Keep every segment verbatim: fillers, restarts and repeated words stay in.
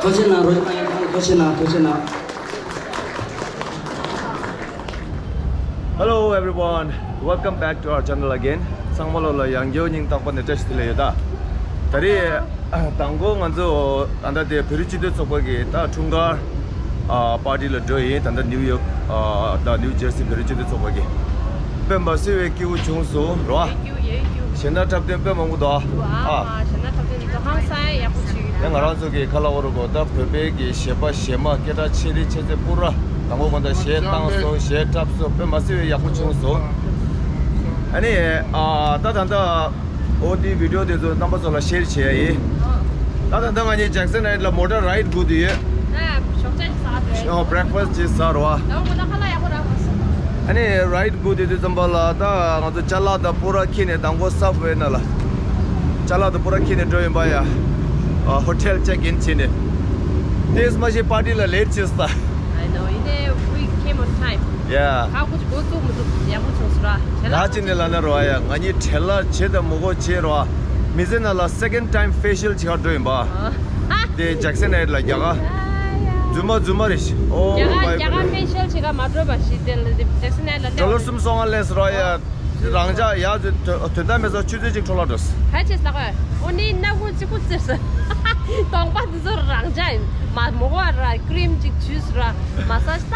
ཐུགས་རྗེ་གནང་རོགས་གནང་། ཐུགས་རྗེ་གནང་། ཐུགས་རྗེ་གནང་། Hello everyone, welcome back to our channel again. ཚང་མ་ལོ་ལ་ཡང་བསྐྱར་སྙིང་ཐག་པ་ནས་བཀྲ་ཤིས་བདེ་ལེགས་ཡོད་ད། ད་རེས་དང་པོ་ང་ཚོ་ད་ལྟ་དེ་བོད་རིགས་སྤྱི་མཐུན་ཚོགས་པ་གི་ད་འཁྲུངས་སྐར་ཨ་པར་ཊི་ལ་འགྲོ་ཡིན། ད་ལྟ་ནིའུ་ཡོག་ཨ་ད་ནིའུ་ཇར་སི་བོད་རིགས་སྤྱི་མཐུན་ཚོགས་པ་གི་དཔེ་མ་སྲིད་པའི་སྐྱིད་པོ་བྱུང་སོང་རོ། གཞས་སྣ་འཁྲབ་སྟོན་དཔེ་མང་པོ་འདུག་ཨ། ཨ་གཞས་སྣ་འཁྲབ་སྟོན་འདུག་ཧང་སང་ཡག་པོ་བྱུང་ཡོད། ཡང་ང་རང་ཚོ་གི་ཁ་ལག་འོ་རུ་གོ་ད་བོད་པའི་གི་གཞས་པ་གཞས་མ་སྐད་གྲགས་ཆེ་རིགས་ཆེ་ཚད་པུ་ར་དང་པོ་གོ་ད་གཞས་བཏང་སོང་། གཞས་འཁྲབ་སོང་། དཔེ་མ་སྲིད་པའི་ཡག་པོ་བྱུང་སོང་། ཨ་ནི་ཨ་ད་ད་ད། ཨོ་དེའི་བི་ཌི་ཡོ་དེ་ཚོ་རྣམ་པ་ཚོ་ལ་ཤེར་བྱེད་ཡ་ཡིན། ད་ད་ལྟ་ང་གཉིས་ཇེག་སན་ཧའེཊ་ལ་མོ་ཊ་རའིཌ་སྒུག་བསྡད་ཡོད། ཨ་ཞོགས་ཇ་ཅིག་ཟ་འགྲོ་ཡ། ཨོ་བྷི་རེག་ཕ་སི་ཅིག་ཟ་རོ་ཨ། ད་མོ་ཊ་ཁ་ལག་ཡག་པོ་རག་མ་སོང་། ཨ་ནི་རའིཌ་སྒུག་བསྡད་དུས་ཙམ་པ་ལ་ད་ང་ཚོ་ཅ་ལག་དང་པུ་ར་འཁྱེར་ནས་དང་པོ་སབ་ཝེ་ནང་ལ། ཅ་ལག་དང་པུ་ར་འཁྱེར་ནས་འགྲོ་ཡིན་པ་ཡ། ཨ་ཧོ་ཊེལ་ཅེག་ཨིན་བྱས་ནས། དེས་མ་གཞི་པར་ཊི་ལ་ལེཊ་བྱས་ས། I know. ཡིན་ནའི་we came on time. Yeah. ཁ་ཁུ་ཅི་གོ་ཚུགས་མི་ཚུགས་ཡག་པོ་བྱུང་སོང་ར། ད་ཅི་ནས་ལབ་ན་རོ་ཨ་ཡ། ང་གཉིས་བྲེལ་བ་བྱེད་དང་མི་གོ་བྱེད་རོ་ཨ། མི་ཚེ་ནང་ལ་སེ་ཀེན་ཌི་ཊའིམ་ཕེ་ཤལ་བྱེད་ག་འགྲོ་ཡིན་པ། ཨ། དེ་ཇེག་སན་ཧའེཊ་ལ་རྒྱ་གར། རྫུན་མ་རྫུན་མ་རེད་ཤི། Oh my goodness. རྒྱ་གར་རྒྱ་གར་ཕེ་ཤལ་བྱེད་ག་མ་འགྲོ་བ་ཞིག་དེ་ལ་དེ་ཇེག་སན་ཧའེཊ་ལ་སླེབས། ཌོ་ལར་སུམ་སོ་ལྔ་ལེན་སོང་རོ་ཨ་ཡ། རང་འཇགས་ཡག་ཚོད་དོན་དག་མེད་ས་ཆུ་ཚོད་གཅིག་འཕྲོ་བརླག་འགྲོ་སོང་། ག་ཅེས་ལགས་ཨོ་ནི་སྣ་ཁུང་གཅིག་པུ་བཙིར་སོང་། གདོང་པ་འདི་ཚོ་རང་འཇགས་ཡིན། མ་མོ་བ་ར་ཀྲིམ་གཅིག་བྱུས་སོང་ར། མ་སཱ་ཇི་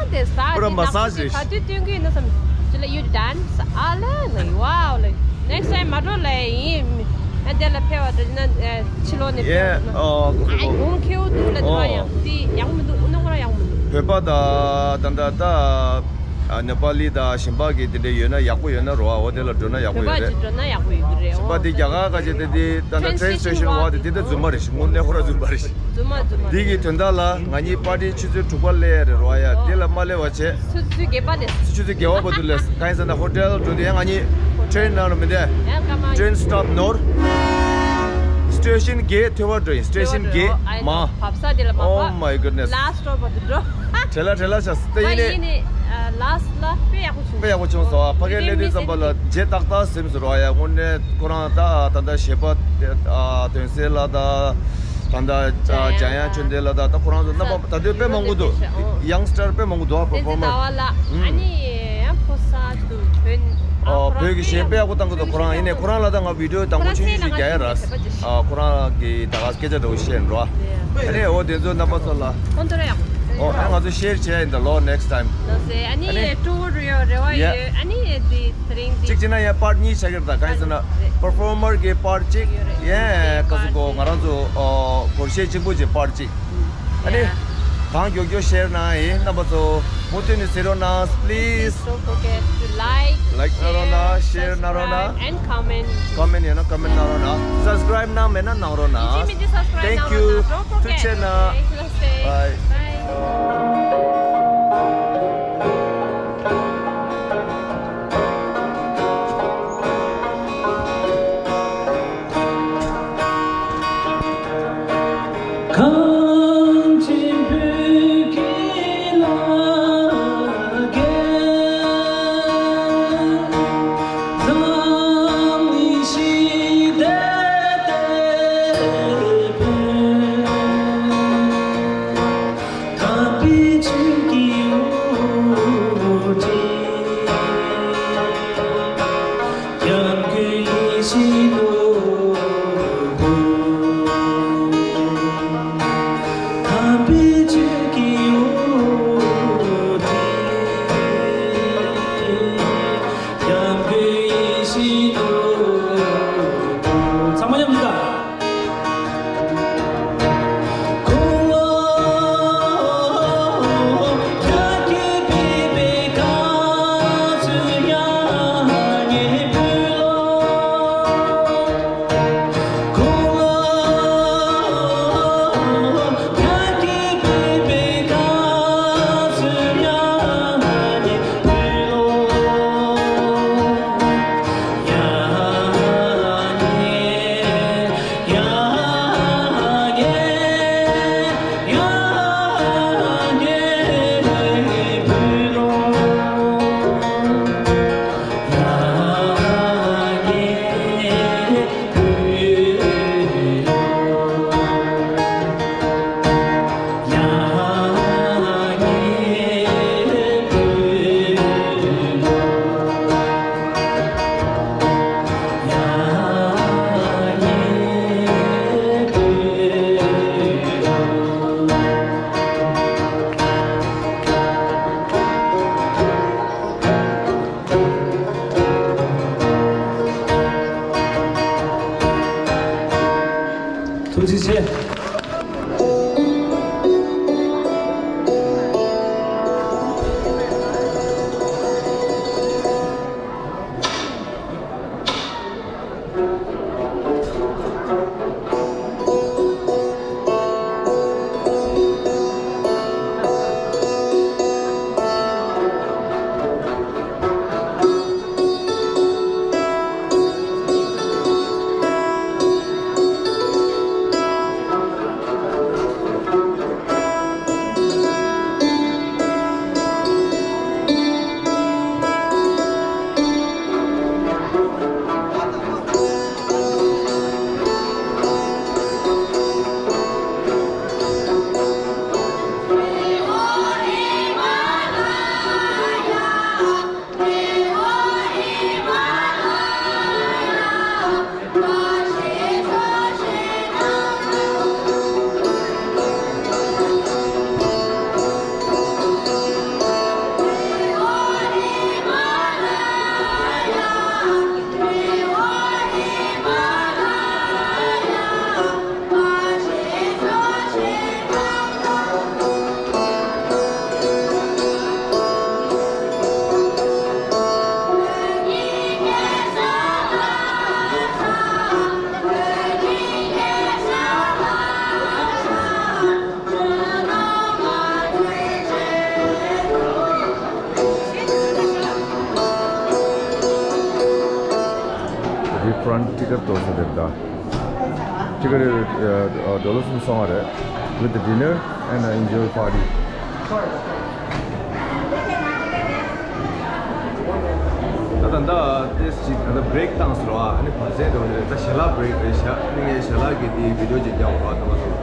ད་དེ་ས་པུ་ར་དེ་མ་སཱ་ཇི་ནག་པོ་ཞིག་ག་དུས་སྟོན་གི་ཡིན་ན་བསམ། ཇི་ལ་you dance ཨ་ལེ་ལེ་wow ལེ། Next time མ་འགྲོ་ལེ་ཡིན། ཨ་དེ་ལ་ཕེབས་པ་འགྲོ་ན་ཕྱི་ལོགས་ནས་ཕེབས་པ་འགྲོ་ན། ཨ་ཡོང་ཁེའུ་འདུག་ལ་འགྲོ་ཡང་དེ་ཡག་མི་འདུག་ཨུ་ནོ་ཁོ་རང་ཡག་མི་འདུག་བོད་པ་ད་ད་ད་ད། ཨ་ནེ་པ་ལི་དང་གཞན་པ་གི་དེ་འདྲ་ཡོད་ན་ཡག་པོ་ཡོད་ན་རོ་ཨ། འོ་དེ་ལ་འགྲོ་ན་ཡག་པོ་ཡོད་རེད། བོད་པ་ཅིག་འགྲོ་ན་ཡག་པོ་ཡོད་ཀྱི་རེད། གཞན་པ་དེ་རྒྱ་གར་ཁ་ཆེ་དེ་དེ་ད་ད་ཊེན་སི་ཊེ་ཤན་བ་དེ་དེ་ད་རྫུན་མ་རེད་ཤི། དངོས་གནས་ཁོ་རང་རྫུན་མ་རེད་ཤི། རྫུན་མ་རྫུན་མ་དེ་གི་དོན་དག་ལ་ང་གཉིས་པར་ཊི་ཆུ་ཚོད་དྲུག་པ་སླེབས་ཡ་རེད་རོ་ཨ་ཡ། དེ་ལ་མ་སླེབས་པ་བྱས། ཆུ་ཚོད་བརྒྱད་པ་སླེབས། ཆུ་ཚོད་བརྒྱད་པ་བར་དུ་སླེབས། གང་ཡིན་ཟེར་ན་ཧོ་ཊེལ་འགྲོ་དུས་ཡང་ང་གཉིས་ཊེན་ནང་ལ་མི་བསྡད། ཊེན་སི་ཊོབ་ནོར། སི་ཊེ་ཤན་བརྒྱད་ཐོན་པར་འགྲོ་ཡིན། སི་ཊེ་ཤན་བརྒྱད་མ། བབས་ས་དེ་ལ་མ། Oh my goodness. ལཱ་སི་ཊོབ་བར་དུ་འགྲོ། བྲེལ་ལ་བྲེལ་ལ་ཆགས་སོང་། དེ་ཡིན་ནི། ཡིན་ནི། ལཱ་སི་ལ་དཔེ་ཡག་པོ་བྱུང་། དཔེ་ཡག་པོ་བྱུང་སོང་། ཕ་གིར་སླེབས་དུས་ཙམ་པ་ལ་རྗེས་ཏག་ཏག་ཟིན་སོང་རོ་ཨ་ཡ། དངོས་གནས་ཁོ་རང་ད་ད་ལྟ་གཞས་པ་དོན་གསལ་ལགས་དང་། ད་ལྟ་འཇམ་དབྱངས་ཆོས་ལྡན་ལགས་དང་། ད་ཁོ་རང་ཚོ་རྣམ་པ་ད་དུང་དཔེ་མང་པོ་འདུག་ཡང་སི་ཊར་དཔེ་མང་པོ་འདུག་ཨ། པར་ཕོར་མར། བསྟན་འཛིན་ཟླ་བ་ལགས། ཨ་ནི་ཡང་ཕོ་གསར་དུ་བོད། ཨ་ཁོ་རང་བོད་ཀྱི་གཞས་དཔེ་ཡག་པོ་བཏང་གི་འདུག་ཁོ་རང་ཡིན་ནའི་ཁོ་རང་ལ་ད་ང་བི་ཌི་ཡོ་དང་པོ་ཆུང་ཆུང་ཞིག་རྒྱག་ཡ་ར། ཨ་ཁོ་རང་གི་ད་ག་སྐད་ཆ་འདྲ་བོ་བཤད་འགྲོ། ཨ་ནི་འོ་དེ་ཚོ་རྣམ་པ་ཚོ་ལ། ཁོང་ཚོ་ར་ཡག་པོ། ཨོ་ཨ་ང་ཚོ་ཤེར་བྱས་ཡིན་ད་ལོ་next time། ལགས་སེ། ཨ་ནི་ཨ་ནི་ཊུར་ཡོད་རེ་བ་ཡ། ཡོད། ཨ་ནི་དེ་དེ་རིང་དེ། གཅིག་བྱས་ན་ཡ་པར་ཊི་གཉིས་ཆགས་ཀྱི་རེད་ད། གང་ཡིན་ཟེར་ན། རེད། པར་ཕོར་མར་གྱི་པར་ཊི་གཅིག་ཡོད་རེད། ཡ་ཀ་སུ་གོ་པར་ཊི་ང་རང་ཚོ་ཨོ་སྒོར་གཞས་གཅིག་པོ་གྱི་པར་ཊི་གཅིག་ཨ་ནི། ཡ། གང་མགྱོགས་མགྱོགས་ཤེར་གནང་ཡིན། རྣམ་པ་ཚོ་མུ་མཐུད་ནས་གཟིགས་རོགས་གནང་please། Please don't forget to like, like གནང་རོགས་གནང་། share གནང་རོགས་གནང་། Subscribe and comment. ཀོ་མེན་ཡོད་ན་ཀོ་མེན་གནང་རོགས་གནང་། སབ་སི་ཀ་རའིབ་གནང་མེད་ན་གནང་རོགས་གནང་། ཡིན་གཅིག་མིན་གཅིག་སབ་སི་ཀ་རའིབ། Thank you. གནང་རོགས་གནང་། Don't forget. ཐུགས་རྗེ་གནང་། Okay, let's say bye. Bye. ཐུགས་རྗེ་ཆེ། Refund ticket to also did that. Ticket uh, uh, dollar from Songare with the dinner and uh, enjoy party. ད་ད་ད་ཏེས་ཅིག་ད་ད་བྷི་རེག་བཏང་ཟེར་བ། ཨ་ནི་བར་ཆད་འགྲོ་ནི་རེད། ད་ཞལ་ལག་བྷི་རེག་རེད་ཤག་ཨ་ནི་ངས་ཞལ་ལག་གི་དེའི་བི་ཌིའོ་ཅིག་རྒྱག་དགོས་རེད་ད་ང་ཚོ།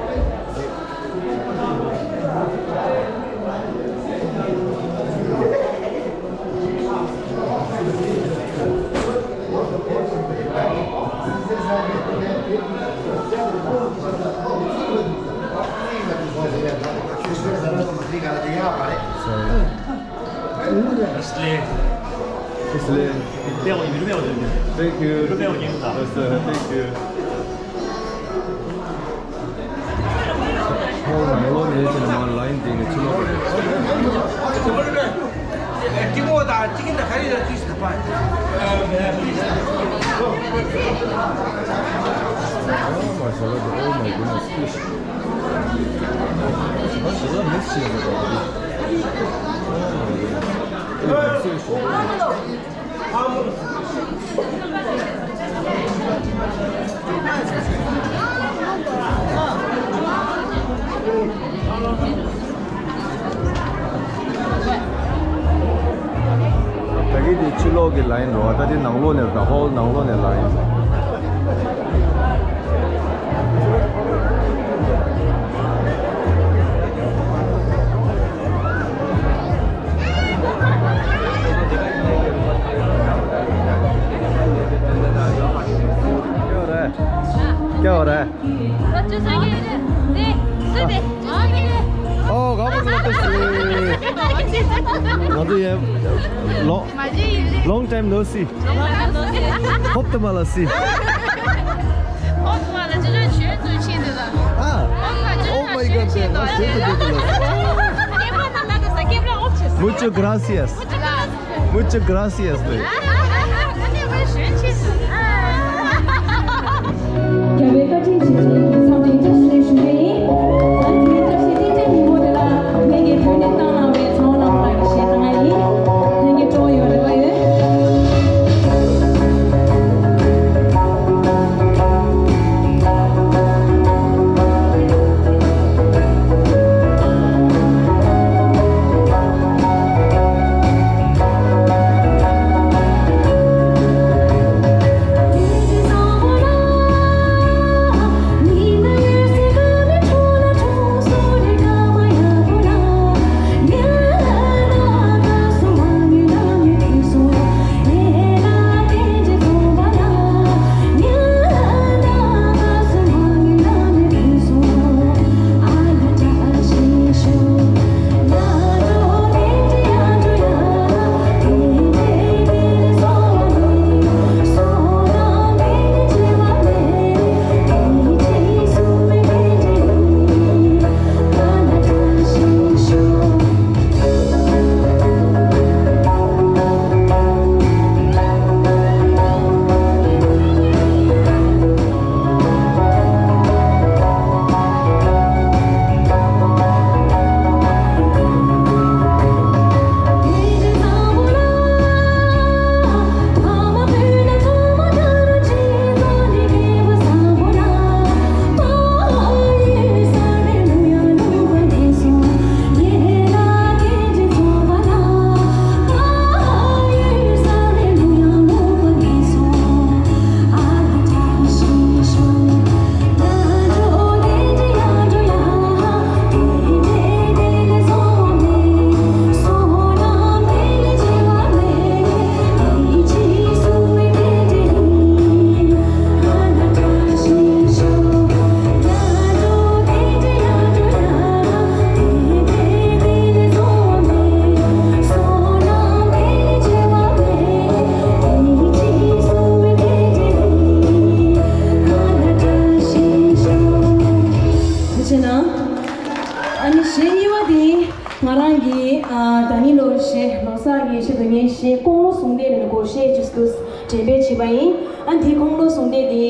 Thank you. Yes, uh, thank you. ཧོལ་ནང་ལོགས་ནས་ཅི་ན་མ་ལ་ཡིན་དེ་ནས་ཕྱི་ལོགས་ནས། Oh, mashallah, oh my goodness, fish. Mashallah, miss you. Oh my goodness. Oh, fish. ད་གིན་དེ་ཕྱི་ལོགས་ཀྱི་ལ་ཡིན་རོ། ད་དེ་ནང་ལོགས་ནས་ད་ཧོལ་ནང་ལོགས་ནས་ལ་ཡིན། क्या हो रहा है? क्या हो रहा है? ཨོ། ག་པར་ཟེར་ཏེ་སི། ང་ཚོ་ཡ། long, long time no see. ཧོབ་ཏེ་མ་ལ་སི། ཨ། Oh my God, that was so ridiculous. Muchas gracias. Muchas gracias. རྒྱལ་བའི་བཀའ་དྲིན་ཆེ་ཆེ་གི་འཚམས་འདྲི་བཀྲ་ཤིས་བདེ་ལེགས་ཞུ་རྒྱུ་ཡིན། ཨ་ནི་བཀྲ་ཤིས་བདེ་ལེགས་ཉིན་མོ་དེ་ལ་ངེད་ཀྱི་དོན་གཉེར་བཏང་གནང་བའི་ཚང་མ་ལ་ཡི་ཞེས་དང་ཡིན། ལྷན་རྒྱས་སྤྲོ་ཡོད་རེ་བ་ཡོད། ཞེས་ཀོང་ལོ་ཟུང་ལྡན་ནས་སྒོར་གཞས་ཅིག་ཏུ་འགྲེམས་སྤེལ་བྱས་པ་ཡིན། ཨ་འདི་ཀོང་ལོ་ཟུང་ལྡན་འདི་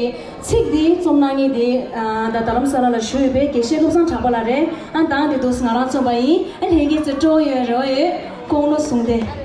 ཚིག་འདི་རྩོམ་གནང་མཁན་འདི་ཨ་ད་རྡ་རམ་ས་ལ་ལ་བཞུགས་ཡོད་པའི་དགེ་བཤེས་བློ་བཟང་གྲགས་པ་ལགས་རེད། ཨ་ད་འདི་འདུག་ང་རང་རྩོམ་པ་ཡིན། ཨ་ལྷན་རྒྱས་ཚོས་སྤྲོ་ཡོད་རོགས་ཡོད། ཀོང་ལོ་ཟུང་ལྡན།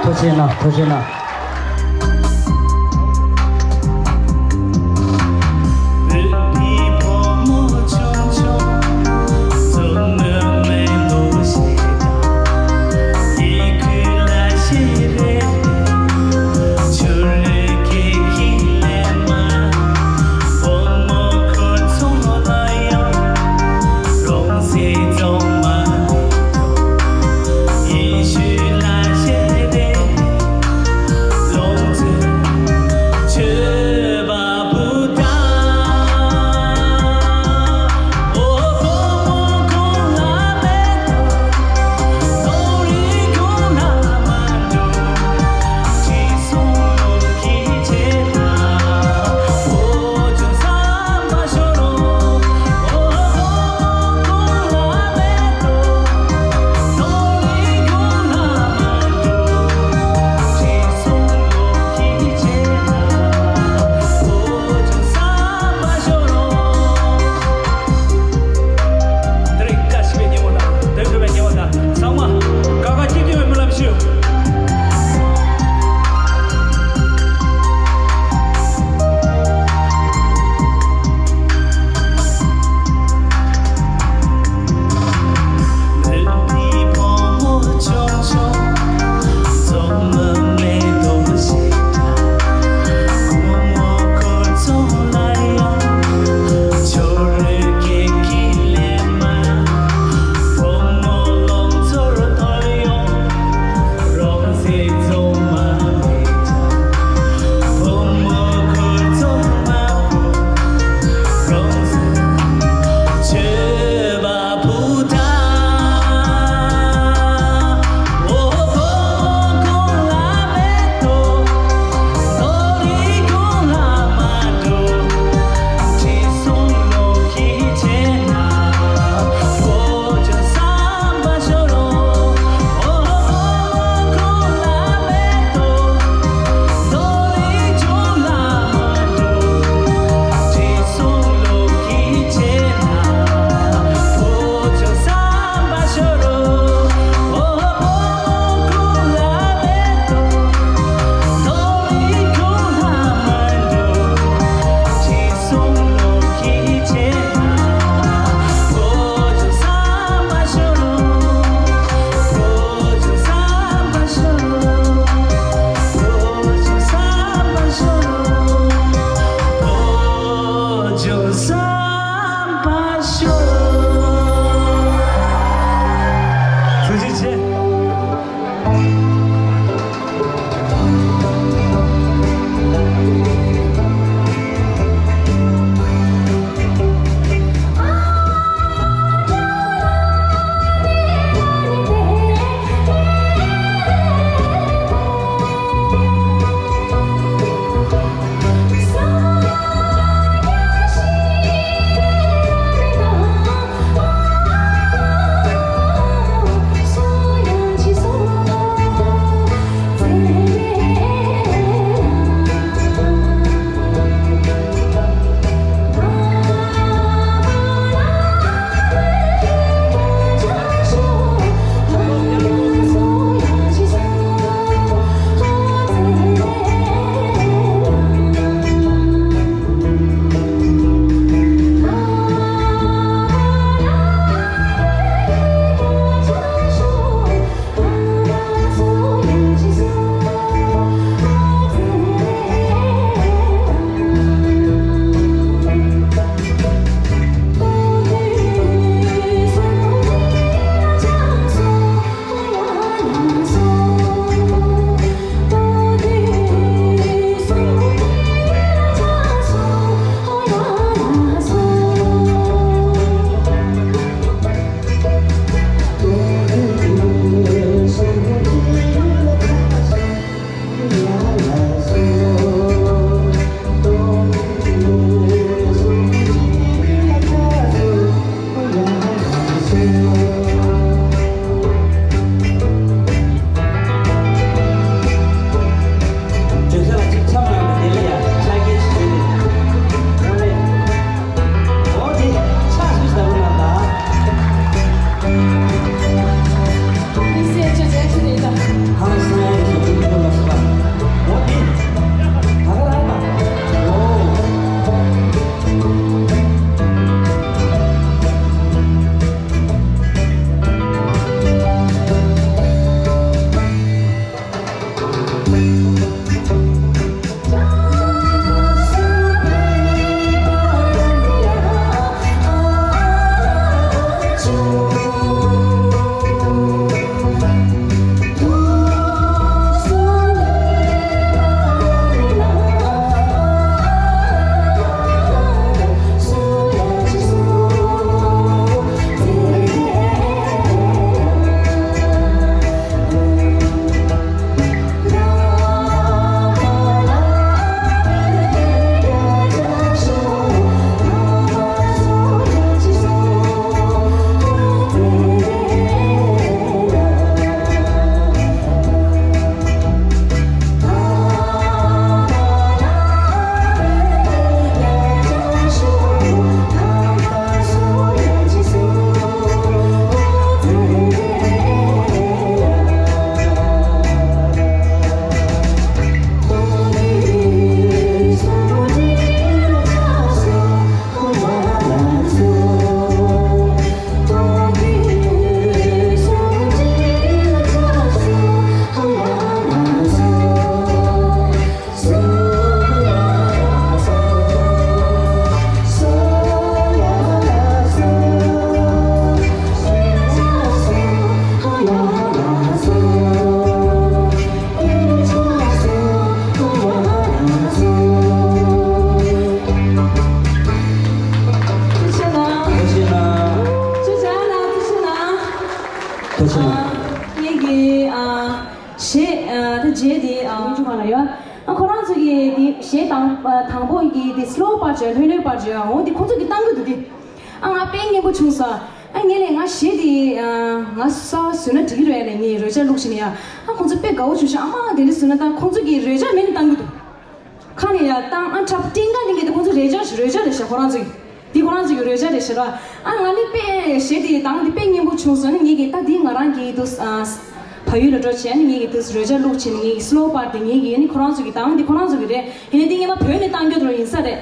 ཐུགས་རྗེ་གནང་། ཐུགས་རྗེ་གནང་། གཞས་ཨ་ད་རྗེས་དེ་ཨ་ཆུང་མ་ལ་ཡ། ཨ་ཁོ་རང་ཚོ་གི་དེ་གཞས་དང་ཨ་དང་པོ་གི་དེ་སི་ལོ་པར་བརྗོད་ལྷོད་ལྷོད་པར་བརྗོད་འོ་དེ་ཁོ་ཚོ་གི་བཏང་གི་འདུག་དེ། ཨ་ང་དཔེ་སྙན་པོ་བྱུང་སོང་། ཨ་ངས་ལས་ང་གཞས་དེ་ཨ་ང་གསར་བཟོས་ན་འགྲིག་གི་རེད་ལས་ངས་རོལ་ཆ་བླུགས་བྱས་ནས་ཡ། ཨ་ཁོ་ཚོ་དཔེ་དགའ་བོ་བྱུང་ཤག་ཨ་མ་དེ་འདྲ་བཟོས་ན་ད་ཁོ་ཚོ་གི་རོལ་ཆ་མེད་ནས་བཏང་གི་འདུག་ཁ་ནས་ཡར་བཏང་ཨ་འཁྲབ་སྤྲིན་དཀར་གླིང་གི་དེ་ཁོང་ཚོ་རོལ་ཆ་རོལ་ཆ་རེད་ཤག་ཁོ་རང་ཚོ་གི་འདི་ཁོ་རང་ཚོ་གི་རོལ་ཆ་རེད་ཤག་ར། ཨ་ང་ནི་དཔེ་གཞས་དེ་དང་དེ་དཔེ་སྙན་པོ་བྱུང་སོང་ནི་ངེད་ཀྱི་ད་འདི་ང་རང་གི་དུ་ཨ་བལ་ཡུལ་ལ་འགྲོ་བྱས་ནི་ངེད་ཀྱི་དུ་རོལ་ཆ་བླུགས་བྱས་ནི་ངེད་ཀྱི་སི་ལོ་པར་དེ་ངེད་ཀྱི་ནི་ཁོ་རང་ཚོ་གི་དང་དེ་ཁོ་རང་ཚོ་གི་རེད། ཡིན་ནི་འདི་ངེད་མ་བོད་ནས་བཏང་རྒྱུ་དུ་ཡིན་ས་རེད།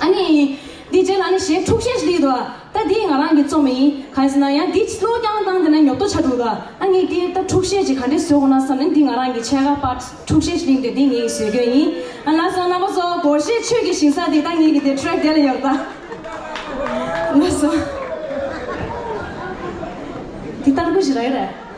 ཨ་ནི། འདི་རྗེས་ལ་ནི་གཞས་འཁྲུག་གཞས་ཤིག་འདི་འདུག་ད་འདི་ང་རང་གིས་རྩོམ་ཡིན། གང་ཡིན་ཟེར་ན་ཡང་འདི་སི་ལོ་རྐྱང་བཏང་དེ་ན་ཉོབ་ཏོ་ཆགས་འདུག་ད་ཨ་ངས་འདི་ད་འཁྲུག་གཞས་ཅིག་ག་འདྲས་བཟོ་དགོས་ན་བསམ་ནས་འདི་ང་རང་གི་ཆེད་ཀ་པར་འཁྲུག་གཞས་ཤིག་གླིང་དེ་འདི་ངས་བཟོས་དགོས་ཡིན། ཨ་ལགས་སོ་རྣམ་པ་ཚོ་སྒོར་གཞས་ཆོས་ཀྱི་ཞིང་ས་འདི་ད་ངས་གི་དེ་ཊེག་དེ་ལ་ཡོད་ད། ལགས་སོ། འདི་ལྟར་དགོས་ཞིག་རེད་རེད།